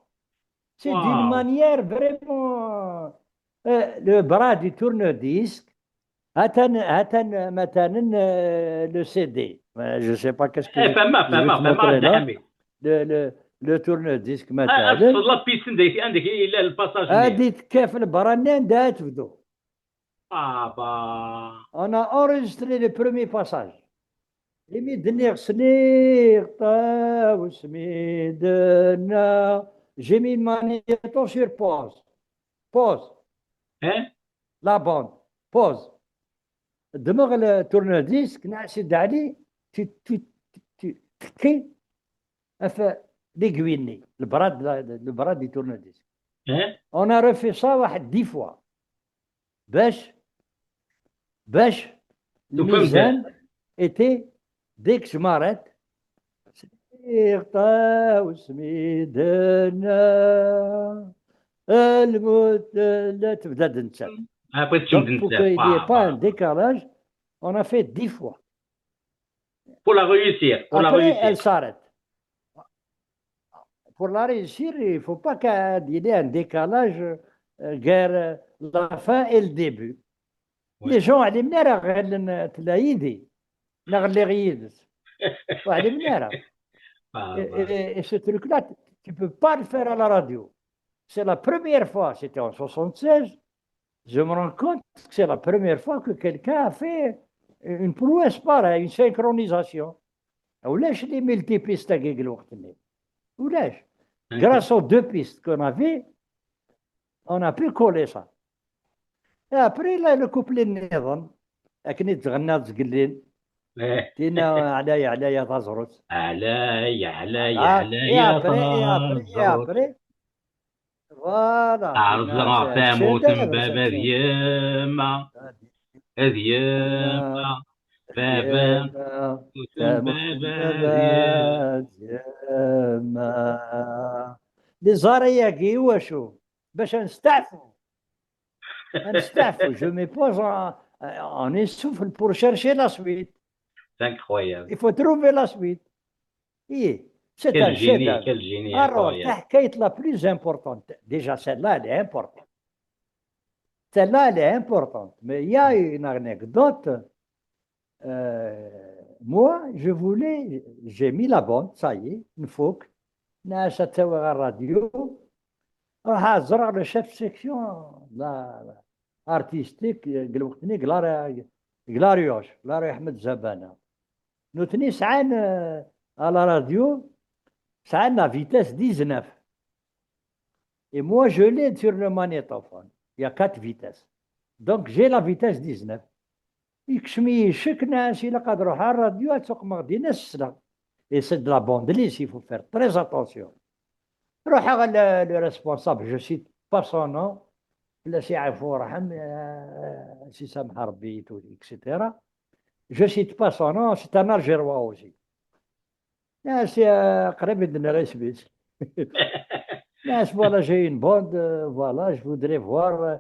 C'est d'une manière vraiment, euh, le bras du tourne-disque, Hatan, hatan, matanen, euh, le C D. Euh, je sais pas qu'est-ce que je vais te montrer là. Le, le, le tourne-disque, matanen. La piste, le passage. Ah, dites, kif le barani, on a enregistré le premier passage. Imi d-nniɣ sliɣ ṭawes mi d-nna, j'ai mis le magnéto sur pause. Pause. Hein? La bande. Pause. Ddmeɣ le tourne-disque, nna Sidi Ɛli, tu, tu, tu, tu, tekki, ɣef l'aiguille-nni, le bras de la, le bras du tourne-disque. Hein? On a refait ça واحد dix fois. Bac, bac, le mizan était dès que je m'arrête. Après, il n'y ait pas un décalage, on a fait dix fois. Pour la réussir, pour la réussir. Après, elle s'arrête. Pour la réussir, il faut pas qu'il y ait un décalage, euh, guerre, euh, la fin et le début. Les gens, على بالهم غير تلا يدي، نغلي غيدس. وعلى بالهم. Et, et, et ce truc-là, tu peux pas le faire à la radio. C'est la première fois, c'était en soixante-seize, je me rends compte que c'est la première fois que quelqu'un a fait une prouesse pareille, une synchronisation. ولاش les multipistes تاع الوقت اللي ولاش. Grâce aux deux pistes qu'on avait, on a pu coller ça. Et après, là, le couplet نظن أكن يتغنى زقلين. تينا عليا، عليا تزرط. عليا، عليا، عليا تزرط. Voilà. Ɛerḍeɣ ɣef tamurt n baba d yemma. D yemma. Baba. Tamurt n baba d yemma. Di ẓẓar-agi iwacu? Bac ad nesteɛfu. Ad nesteɛfu. Je me pose en, en souffle pour chercher la suite. C'est incroyable. Il faut trouver la suite. Ih, c'est un chef-d'œuvre. Quel génie, quel génie, incroyable. Alors, la حكاية la plus importante. Déjà, celle-là, elle est importante. Celle-là, elle est importante. Mais il y a une anecdote. Euh, moi, je voulais, j'ai mis la bande, ça y est, نفوك. ناس تسوي الراديو. راح أزرع le chef de section, la, artistique, deg lweqt-nni, deg la, deg la Rioche, la rue Ahmed Zabana. Nutni sɛan, euh, à la radio, sɛan la vitesse dix-neuf. Et moi, je l'ai sur le magnétophone. Il y a quatre vitesses. Donc, j'ai la vitesse dix-neuf. يكشمي شك ناس إلا قد روح على الراديو تسوق مغدينا السنة. Et c'est de la bande lisse, il faut faire très attention. روح على le, le responsable, je cite pas son nom, لا سي عفو رحم، آه، سي سامح ربي، et cetera. Je cite pas son nom, c'est un Algérois aussi. ناس، آه، قريب يدنا غير سبيس. ناس، voilà, j'ai une bande, euh, voilà, je voudrais voir, euh,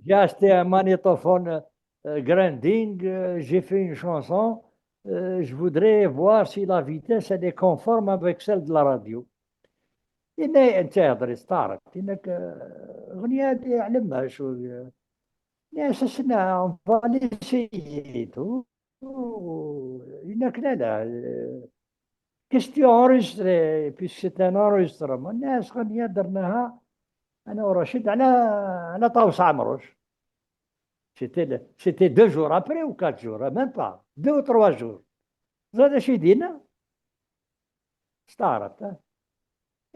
j'ai acheté un magnétophone, euh, grinding, euh, j'ai fait une chanson, euh, je voudrais voir si la vitesse, elle est conforme avec celle de la radio. إن أنت يهضر يستعرض، إنك، آه، أغنية هذه علمها شوية. ناس سنا، on va l'essayer et tout. إنك لا، لا، آه، question enregistrée, puisque c'est un enregistrement. الناس غنية درناها أنا ورشيد على، على طاوس عمروش. C'était le, c'était deux jours après ou quatre jours, même pas. Deux ou trois jours. زاد شي دينا. استعرضت، ها؟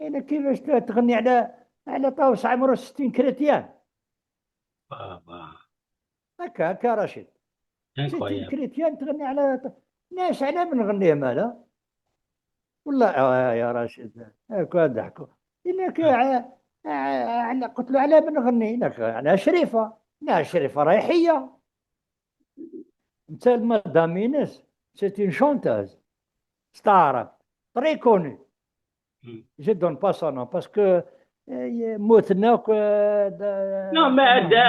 إلا كيفاش ت-، تغني على، على طاوس عمروش ستين كريتيان؟ هكا، هكا رشيد. ستين كريتيان تغني على ط-، ناس على من نغنيه مالا؟ والله، آه، يا رشيد، هاكا ضحكوا. إنك ع-، ع-، على، قلت له: "على من نغني؟" إنك على شريفة. لا، شريفة رايحية. نتا المدام إيناس، c'est une chanteuse. ستار. Très connue. Je donne pas son nom parce que, آه، موتنا ك-، آه، دا-، Non, mais أدا،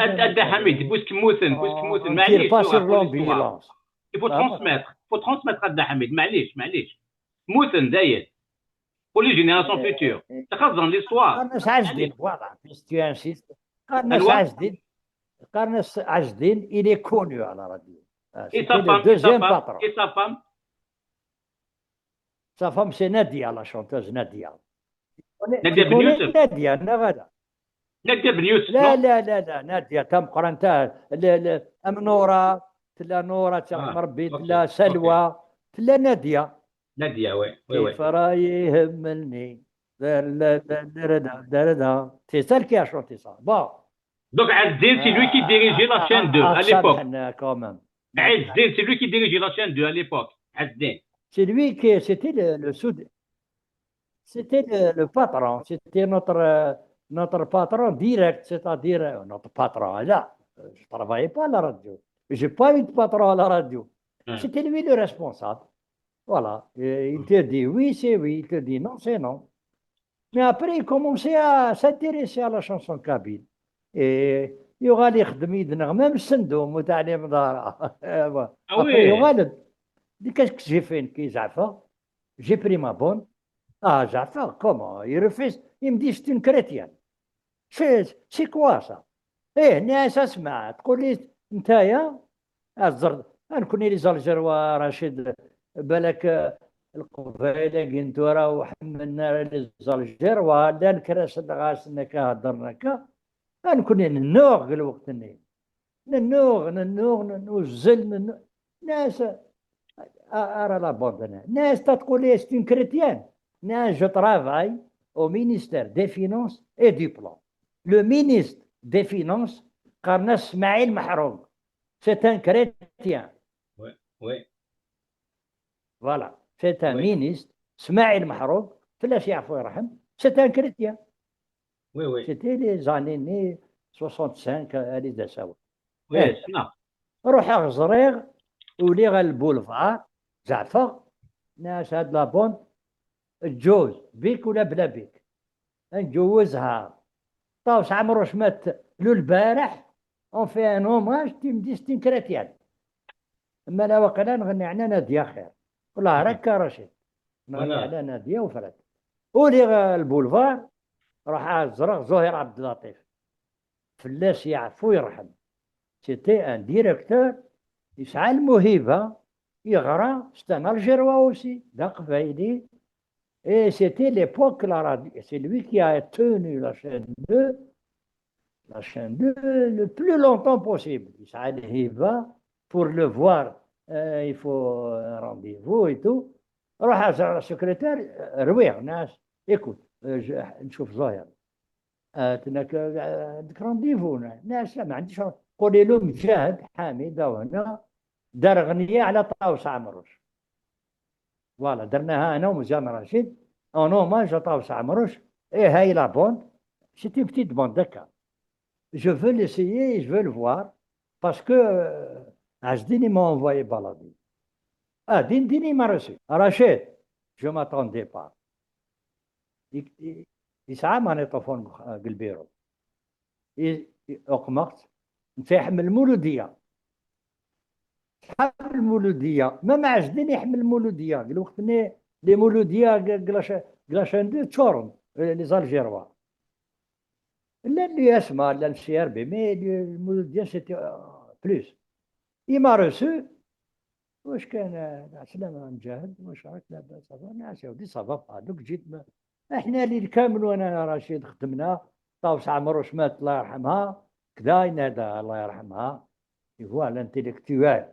أدا، أدا حميد، بوسك موتن، بوسك موتن، معليش، pas sur l'ambulance. Il faut transmettre, faut transmettre أدا حميد، معليش، معليش. موتن داير. Pour les générations futures. تخزن l'histoire. الناس عاجدين، voilà, puisque tu insistes. الناس عاجدين. Qqaren-as Ɛezdin, il est connu à la radio. Ah, Et c'était sa le femme, et sa deuxième femme, patron. Et sa femme. Sa femme, c'est Nadia, la chanteuse Nadia. Tu connais, Nadia tu connais Benyusef. Nadia, neɣ ala? Nadia Benyusef, لا non? لا لا لا نادية تام قرنتها. لا لا، أم نورة، تلا نورة تام Ah, مربي، ok, تلا سلوى، تلا نادية. Nadia, ouais, ouais, ouais. كيف راهي يهملني. دا- دا- دا- دا- دا- دا- دا. C'est celle qui a chanté ça. Bon. Donc Azdin, c'est lui qui Ah, dirigeait la ah, chaîne deux ah, à l'époque. سامحنا quand même. Azdin, c'est lui qui dirigeait la chaîne deux à l'époque. Azdin. C'est lui qui, c'était le, le sud. C'était le, le patron, c'était notre, euh, notre patron direct, c'est-à-dire euh, notre patron. Là, euh, je travaillais pas à la radio. J'ai pas eu de patron à la radio. Hein. C'était lui le responsable. Voilà. Et il te dit oui, c'est oui. Il te dit non, c'est non. Mais après, il commençait à s'intéresser à la chanson kabyle. Et يغال يخدم يدنا même السندوم وتعليم دارا. Ah Après, oui. يغال, qu'est-ce que j'ai fait, كي زعفة؟ J'ai pris ma bonne. Ah, زعفة, comment? Il refuse. Il me dit, c'est une chrétienne. C'est, c'est quoi ça? ايه، ناس اسمع، تقول لي نتايا الزر، نكون لي زالجيروا رشيد، بالك القبايل قنتورا وحملنا لي زالجيروا، لا نكراس الغاس نكا هضرنا كا، نكون نوغ الوقت ني. ننوغ، ننوغ، ننوزل، ننوغ. ناس، آه، أرى la bande هنا. ناس تقول لي c'est une chrétienne. ناس، je travaille au ministère des Finances et du Plan. Le ministre des Finances, قرنا اسماعيل محروق. C'est un chrétien. Ouais, ouais. Voilà. C'est un Oui. ministre. اسماعيل محروق, فلاش يعفو يرحم. C'est un chrétien. Oui, oui. C'était les années soixante-cinq, euh, les années. Oui, Eh. c'est ça. روحغ زريغ, وليغ البولفار, زعفغ, ناس هاد la bande, تجوز بيك ولا بلا بيك. نجوزها. طاوس عمروش مات له البارح, on fait un hommage, تيم ديستين كريتيان. اما لا وقيلا نغني عنا نادية خير. والله راك رشيد. نغني ولا. على نادية وفرات. وليغ البولفار, راح زرغ زهير عبد اللطيف. فلاس يعفو يرحم. C'était un directeur, يسعى الموهبة, يغرى, c'est un Algérois aussi, d aqbayli. Et c'était l'époque, la radio, c'est lui qui a tenu la chaîne deux, la chaîne deux le plus longtemps possible. يسعى الهبة, pour le voir, euh, il faut un rendez-vous et tout. روح على la secrétaire, رويغ ناس, écoute, euh, je- نشوف زهير. آه، تنك، آه، عندك rendez-vous هنا. ناس، لا، ما عنديش. قولي له مجاهد حامد هنا دار غنية على طاوس عمروش. Voilà، درناها أنا ومزيان رشيد. En hommage à طاوس عمروش. Et هاي la bande. C'est une petite bande هكا. Je veux l'essayer, je veux le voir. Parce que, euh, عز الدين m'a envoyé balader. Ah, Dindini m'a reçu. Rachid, je m'attendais pas. ي- ي- يسعى magnétophone ق البيرو. ي- ي- أقمقت. أنت يحمل المولودية. شحال من المولودية؟ ما معجدين يحمل المولودية. قال وقت ني les mélodies ق la chaîne deux تشورن, les Algérois. لا اللي يسمع، لا السي ار بي، mais المولودية c'était plus. Il m'a reçu. واش كان؟ آه، عسلامة مجاهد، واش راك؟ لاباس؟ صافا. ناس يا ودي، صافا. دوك جيت ما... احنا اللي كامل، وانا رشيد خدمنا، طاوس عمروش مات الله يرحمها، كدا ينادى الله يرحمها. Et voilà, intellectuel.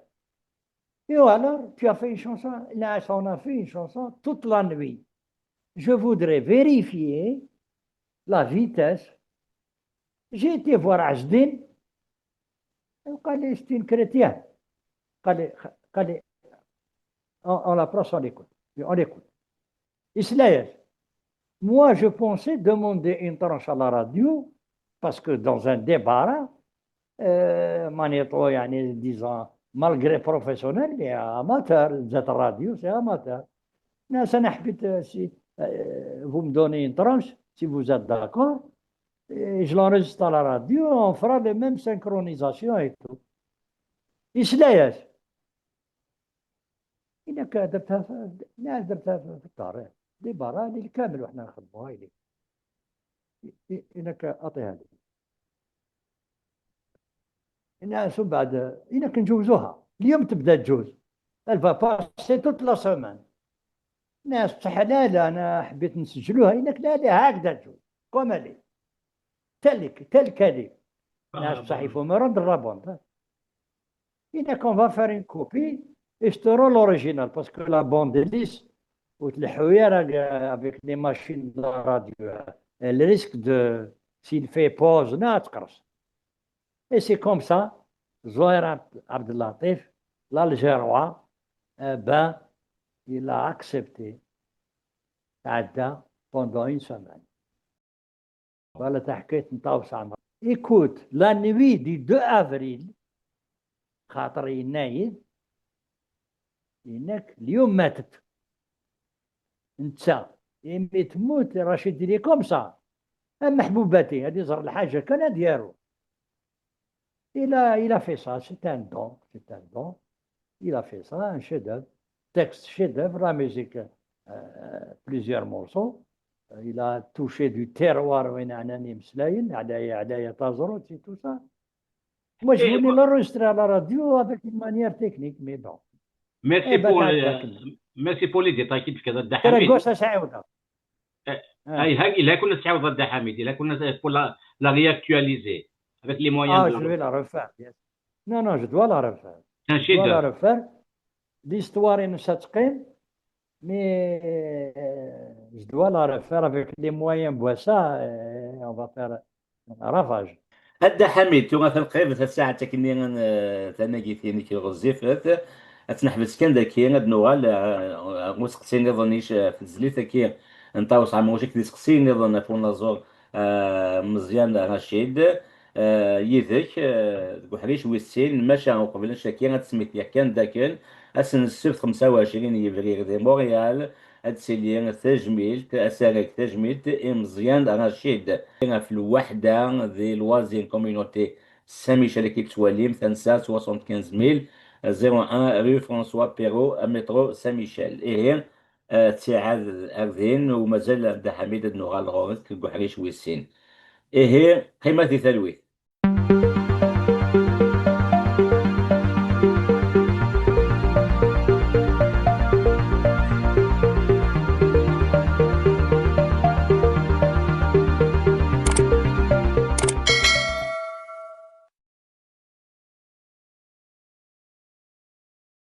Et alors, tu as fait une chanson. Là, on a fait une chanson toute la nuit. Je voudrais vérifier la vitesse. J'ai été voir عز الدين. قال لي c'est une chrétienne. قال لي قال لي on, on la prend, on l'écoute. On l'écoute. يسلايس. Moi, je pensais demander une tranche à la radio, parce que dans un débat, euh, magnéto, يعني, disons, malgré professionnel, mais amateur, cette radio, c'est amateur. Mais ça, أنا حبيت, euh, si, euh, vous me donnez une tranche, si vous êtes d'accord, et je l'enregistre à la radio, on fera les mêmes synchronisations et tout. يسلايس. إنك درتها في، لا، درتها في في الدار، إيه. دي بارا لي كامل وحنا نخدموها إلي. إ-، إ-، إنك أعطيها لي. Nniɣ-as umbeɛd, inak nǧewzuha. اليوم تبدا تجوز. Elle va passer toute la semaine. Nniɣ-as بصح لا لا، انا حبيت نسجلوها. Inak لا لا، هكذا تجوز comme elle est. Telle que, telle qu'elle est. Nniɣ-as بصح il faut me rendre la bande. Inak on va faire une copie et je te rends l'original parce que la bande est lisse. وتلحو يا راك avec les machines de la radio. Elle risque de, s'il fait pause, نعم تقرص. Et c'est comme ça, Zohir Abd-, Abdellatif, l'Algérois, eh ben, il a accepté. عدا pendant une semaine. Voilà تحكيت نطاوس عمر. Écoute, la nuit du deux avril, خاطر ينايد، يناك اليوم ماتت. نتا، إمي تموت، رشيد لي comme ça. أما محبوباتي، هذه زر الحاجة كان هذه يارو. Il a, il a fait ça, c'est un don, c'est un don. Il a fait ça, un chef-d'œuvre, texte chef-d'œuvre, la musique, euh, plusieurs morceaux. Il a touché du terroir, وين عناني مسلاين، على، على تازروت et tout ça. Moi, je voulais l'enregistrer à la radio avec une manière technique, mais bon. Merci Eh ben, pour, t'as- les- t'as- merci pour les détails كي تفكر هذا ترى حميد. قوس أسعودة. اي هاك الا كنا نسعاود هذا حميد، الا كنا pour la, la réactualiser avec les moyens Ah, de je vais la refaire. Bien sûr. Non, non, je dois la refaire. كان Je dois la شي refaire. L'histoire est نسا تقيم, mais euh, je dois la refaire avec les moyens بواسا, et on va faire un ravage. هدا حميد تو مثلا قريب ثلاث ساعات كني تناقيتيني كي غزيفت. اتنحبس كان داكي غاد نوغال. مسقسي نظنيش في الزليت كي نطاوس عم وجهك دي سقسي نظن فون نزور. مزيان رشيد. يدك دك وحريش ويسين ماشا قبل شاكي غتسميت كان داكن. اسن السبت خمسة وعشرين يبرير دي موريال. Ad tili tajmilt, asarag tajmilt i Meẓyan Racid ɣef lwaḥda di Loisien, communauté Saint-Michel, ad k-id-twalim tansa soixante-quinze mille, zéro un rue François Perrault, métro Saint-Michel. Ihi, eh, ttiɛad ar din u mazal a Dda Ḥamid ad nuɣal ɣur-k deg uḥric wis sin. Ihi, qqimat di talwit.